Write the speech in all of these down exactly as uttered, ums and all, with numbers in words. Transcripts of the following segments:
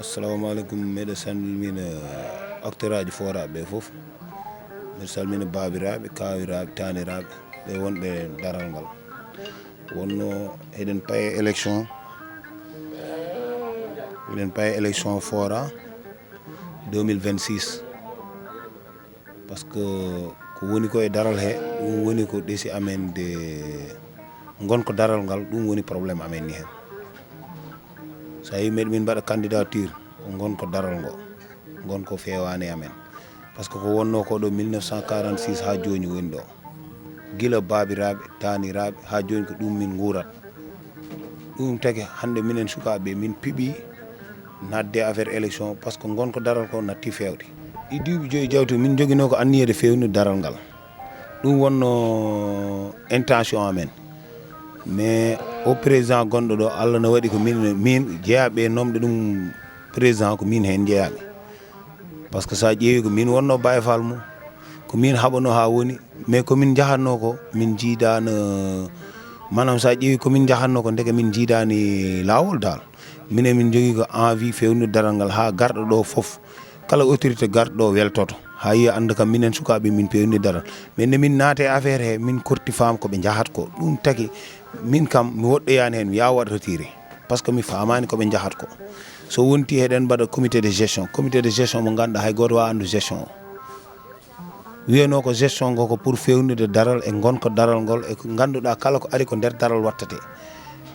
Assalamu aleykum. Miɗo salmina acteur aji foraaɓe ɓe fof. Miɗo salmina baabiraaɓe, kaawiraaɓe, taaniraaɓe ɓe wonɓe daral ngal. Wonno eɗen paye élection, eɗen paye élection fora deux mille vingt-six. Parce que ko woni ko e daral he, ɗum woni ko ɗesi amen de ngon ko daral ngal, ɗum woni problème amen ni hen. So a yi meɗe min mbaɗa candidature, ko ngon ko daral ngo, ngon ko feewani amen. Parce que ko wonno ko ɗo mille neuf cent quarante-six ha joni woni ɗo. Gila baabiraaɓe, taaniraaɓe, ha joni ko ɗum min nguurat. Ɗum tagi hannde minen sukaaɓe min piɓi nadde affaire élection, parce que ngon ko daral ko natti feewde. Ɗi duuɓi joyi jawtu min joginoo ko anniyede feewnude daral ngal. Ɗum wonno intention amen. Mais o président gonɗo ɗo, Allah no waɗi ko min, min jeyaɓe nomɗo ɗum président ko min heen jeyaɓe. Parce que so a ƴeewi ko min wonno Baye Fall mum, ko min haɓano ha woni, mais ko min jahatno ko min jiidano, maanaam so a ƴeewi ko min jahatno ko ndeke min jiidani laawol dal. Minen min jogii ko envie feewnude daral ngal ha garɗo ɗo fof, kala autorité garɗo ɗo weltoto. Ha yiya annda kam minen sukaaɓe min peewni daral. Mais nde min naate e affaire he, min korti faam ko ɓe njahat ko. Ɗum tagi min kam mi woɗɗoyaani heen, mi yaha waɗ retiré. Parce que mi faamaani ko ɓe njahat ko. So wonti heɗen mbaɗa comité de gestion. Comité de gestion mo ngannduɗaa hay gooto waawa anndu gestion o. Wiyanoo ko gestion ngo ko pour feewnude daral e ngonka daral ngol e ko ngannduɗaa kala ko ari ko nder daral wattete.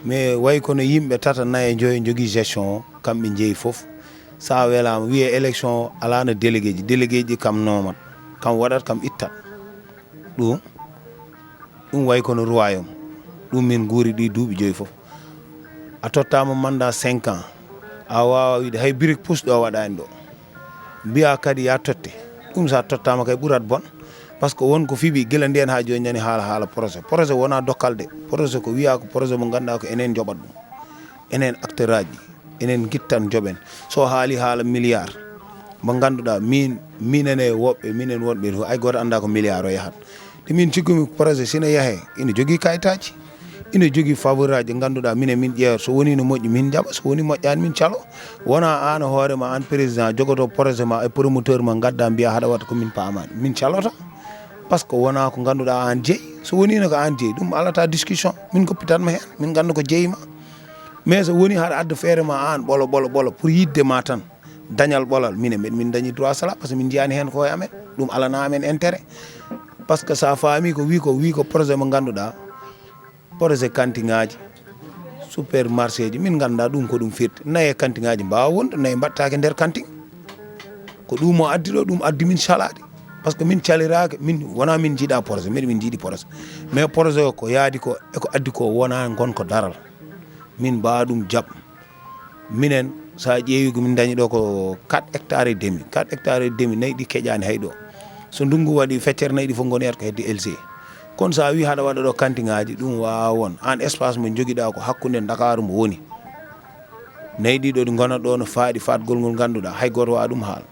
Mais way kono yimɓe tata, nayo, njoyo njogii gestion o, kamɓe njeyi fof. So a welaama, wiyee élection o alaa no délégué ji. Délégué ji kam noomat, kam waɗat, kam ittat. Ɗum, ɗum way kono royaume. Ɗum min nguuri ɗi duuɓi joyi fof. A tottaama mandat cinq ans. A waawa wiide hay brique pousse ɗo waɗaani ɗo. Mbiyaa kadi ya totte. Ɗum so a tottaama kay ɓurat bon. Parce que won ko fiɓi gila ndeen haa jooni nani haala, haala projet. Projet wonaa dokkal de. Projet ko wiyaa ko projet mo ngannduɗaa ko enen njoɓat ɗum. Enen acteur aji, enen ngittan njoɓen. So haali haala milliard, mo ngannduɗaa min, minen e woɓɓe, minen wonɓe to, hay gooto anndaa ko milliard o yahat. Te min cikkumi projet sina yahe, ina jogii kayitaaji, ina jogii faveur aji ɗi ngannduɗaa minen min ƴeewata. So woni no moƴƴi min njaɓa, so woni moƴƴaani min calo. Wonaa aan hoore ma, aan président jogoto projet ma e promoteur ma ngadda mbiya haɗa waɗa ko min paamaani. Min calota. Parce que wonaa ko ngannduɗaa aan jeyi. So woniino ko aan jeyi, ɗum alata discussion. Min ngoppitan ma heen, min ngannda ko jeyi ma. Mais so woni haɗa adda feere ma aan ɓolo, ɓolo, ɓolo pour yidde ma tan, dañal ɓolal, minen mbeɗa min dañi droit cela, parce que min njiyaani heen ko e amen. Ɗum alana amen intérêt. Parce que so a faami ko wi ko, wi ko projet mo ngannduɗaa, projet kantiŋaaji, supermarché ji, min nganndaa ɗum ko ɗum firti. Naye kantiŋaaji mbaawa wonde, naye mbaɗtaake nder kantiŋ. Ko ɗum o addi ɗo, ɗum addi min calaade. Parce que min caliraaka, min wonaa min njiɗaa projet, mbeɗa min njiɗi projet. Mais projet o ko yaadi ko, e ko addi ko wonaa ngon ko daral. Min mbaawa ɗum jaɓ. Minen, so a ƴeewi ko min dañi ɗo ko quatre hectares et demi. Quatre hectares et demi, nayi ɗi keƴaani hay ɗo. So ndunngu waɗi, feccere nayi ɗi fof ngoni ko hedde L C. Kono so a wi haɗa waɗa ɗo kantiŋaaji, ɗum waawa won. Aan espace mo njogiɗaa ko hakkunde Ndakaaru mo woni. Nayi ɗi ɗo ɗi ngona ɗo no faaɗi faatgol ngol ngannduɗaa, hay gooto waawa ɗum haal.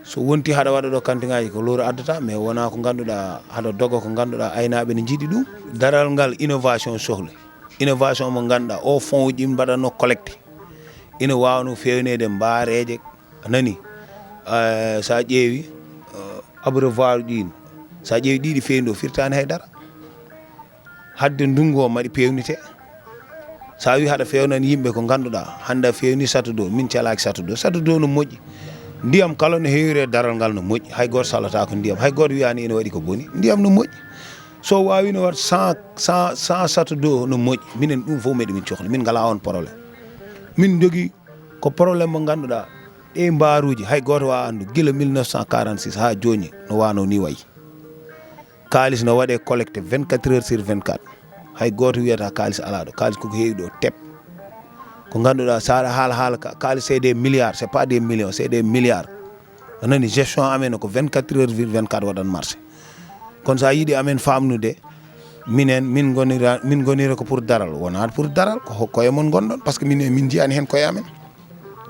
So wonti haɗa waɗa ɗo kantiŋaaji ko lowru addata, mais wonaa ko ngannduɗaa haɗa doga ko ngannduɗaa aynaaɓe ne njiɗi ɗum. Daral ngal innovation sohli. Innovation mo ngannduɗaa o fond uji ɗi mbaɗatno collecté. Ina waawno feewneede mbaareeje, a nani? Eh, so a ƴeewi, eh, abreuvoir uji ɗin, so a ƴeewi ɗiɗi feewni ɗo firtaani hay dara. Hadde ndunngu o maɗi peewnite. So a wi haɗa feewnani yimɓe ko ngannduɗaa, hannde a feewni Sato Dow, min calaaki Sato Dow. Sato Dow no moƴƴi. Ndiyam kala no heewiri e daral ngal no moƴƴi. Hay gooto salata ko ndiyam. Hay gooto wiyaani ina waɗi ko boni. Ndiyam no moƴƴi. So waawino waɗ cent, cent, cent Sato Dow no moƴƴi. Minen ɗum fof meɗe min cohli. Min ngalaa on problème. Min njogii ko problème mo ngannduɗaa. Ɗee mbaaruuji hay gooto waawa anndu gila mille neuf cent quarante-six haa jooni no waano ni wayi. Kaalis no waɗee collecté vingt-quatre heures sur vingt-quatre. Hay gooto wiyata kaalis alaa ɗo. Kaalis koko heewi ɗo tep. Ko ngannduɗaa so aɗa haala haala ka-, kaalis c'est des milliards, c'est pas des millions, c'est des milliards. A nani, gestion amen ko vingt-quatre heures sur vingt-quatre waɗan marché. Kono so a yiɗi amen faamnude, minen, min ngonira, min ngonira ko pour daral, wonaa pour daral, ko ho-, koye mon ngonɗon, parce que min, min njiyaani heen koye amen.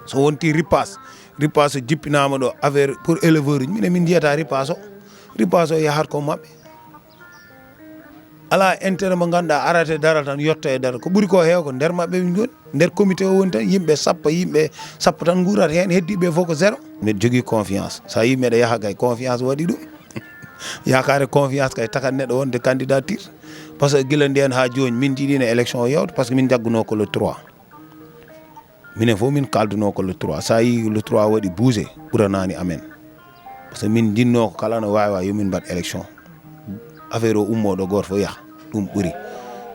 So wonti ripaas, ripaas o jippinaama ɗo, affaire pour éleveur uji, minen min njiyata ripaas o. Ripaas o yahat ko maɓɓe. Alaa intérêt mo ngannduɗaa arata e daral tan yetto e daral. Ko ɓuri ko heew ko nder maɓɓe min ngoni. Nder comité o woni tan yimɓe sappo, yimɓe sappo tan nguurata heen, heddiiɓe fof ko zéro. Mbiɗa jogii confiance. So a yii mbiɗa yaha kay, confiance waɗi ɗum. Yaakaare confiance kay takat neɗɗo wonde candidature. Par ce que gila ndeen haa jooni min njiɗiino élection o yawta, par ce que min njaggunoo ko le trois. Minen fof min kaaldunoo ko le trois. So a yii le trois waɗi bougé, ɓuranaani amen. Par ce que min njinnoo ko kala no waawi waawi yo min mbaɗ élection. Affaire o ummoo ɗo gooto fof yaha, ɗum ɓuri.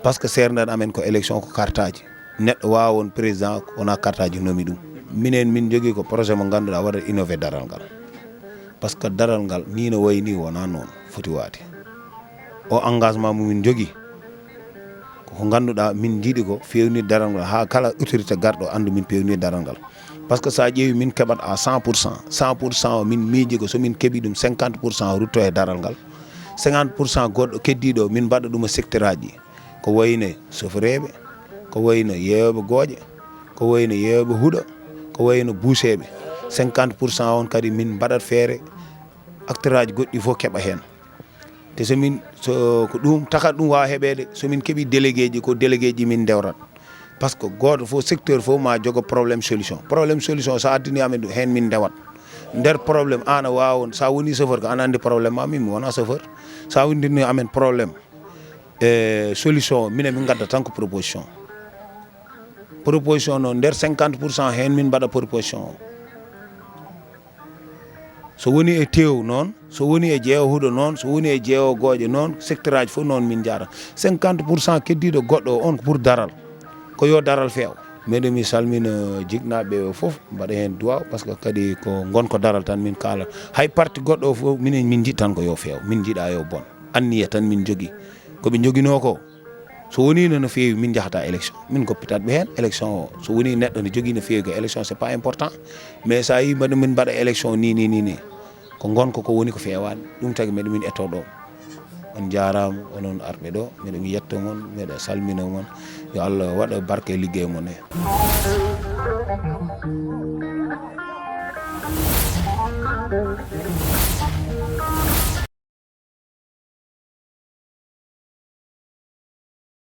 Par ce que seerndan amen ko élection ko kartaaji. Neɗɗo waawa won président wonaa kartaaji nomi ɗum. Minen min njogii ko projet mo ngannduɗaa waɗat innové daral ngal. Par ce que daral ngal nii no wayi nii wonaa noon foti waade. O engagement mo min njogii, ko ko ngannduɗaa min njiɗi ko feewnii daral ngal haa kala autorité garɗo anndu min peewnii daral ngal. Par ce que so a ƴeewi min keɓat à cent pour cent, cent pour cent o min miiji ko so min keɓi ɗum cinquante pour cent o rutto e daral ngal. Cinquante pour cent goɗɗo keddiiɗo o min mbaɗa ɗum e secteur aji. Ko wayno soforeeɓe, ko wayno yeeyooɓe gooƴe, ko wayno yeeyooɓe huɗo, ko wayno buuseeɓe. Cinquante pour cent on kadi min mbaɗat feere acteur aji goɗɗi fof keɓa heen. Te so min, so ko ɗum takat ɗum waawa heɓeede, so min keɓi délégué ji, ko délégué ji min ndewrat. Par ce que gooto fof, secteur fof ma jogo problème solution. Problème solution, so addini amen ɗum, heen min ndewat. Nder problème, aan a waawa on, so a woni chauffeur ko aan anndi problème ma, min mi wona chauffeur. So a windini amen problème, e solution, minen min ngadda tan ko proposition. Proposition noon, nder cinquante pour cent heen min mbaɗa proposition o. So woni e teew noon, so woni e jeewo huɗo noon, so woni e jeewo gooƴe noon, secteur aji fof noon min njaara. Cinquante pour cent keddiiɗo goɗɗo o, on ko pour daral. Ko yo daral feew. Mbeɗa mi salmina jiknaaɓe ɓe fof, mbaɗa heen duwaaw, par ce que kadi ko ngon ko daral tan min kaala. Hay parti goɗɗo o fof, minen min njiɗ tan ko yo feew, min njiɗa yo bon. Anniya tan min njogii. Ko ɓe njoginoo ko, so woniino no feewi, min njahata élection. Min ngoppitat ɓe heen élection o. So woni neɗɗo ne jogii no feewi ko élection, c'est pas important. Mais so a yii mbaɗa, min mbaɗa élection ni, ni, ni, ni. Ko ngon ko, ko woni ko feewaani. Ɗum tagi mbeɗa min etto ɗo. On njaaraama, onon arɓe ɗo. Mbeɗa mi yetto mon, mbeɗa salmina mon. Yo Allah waɗa barke e liggey mon he.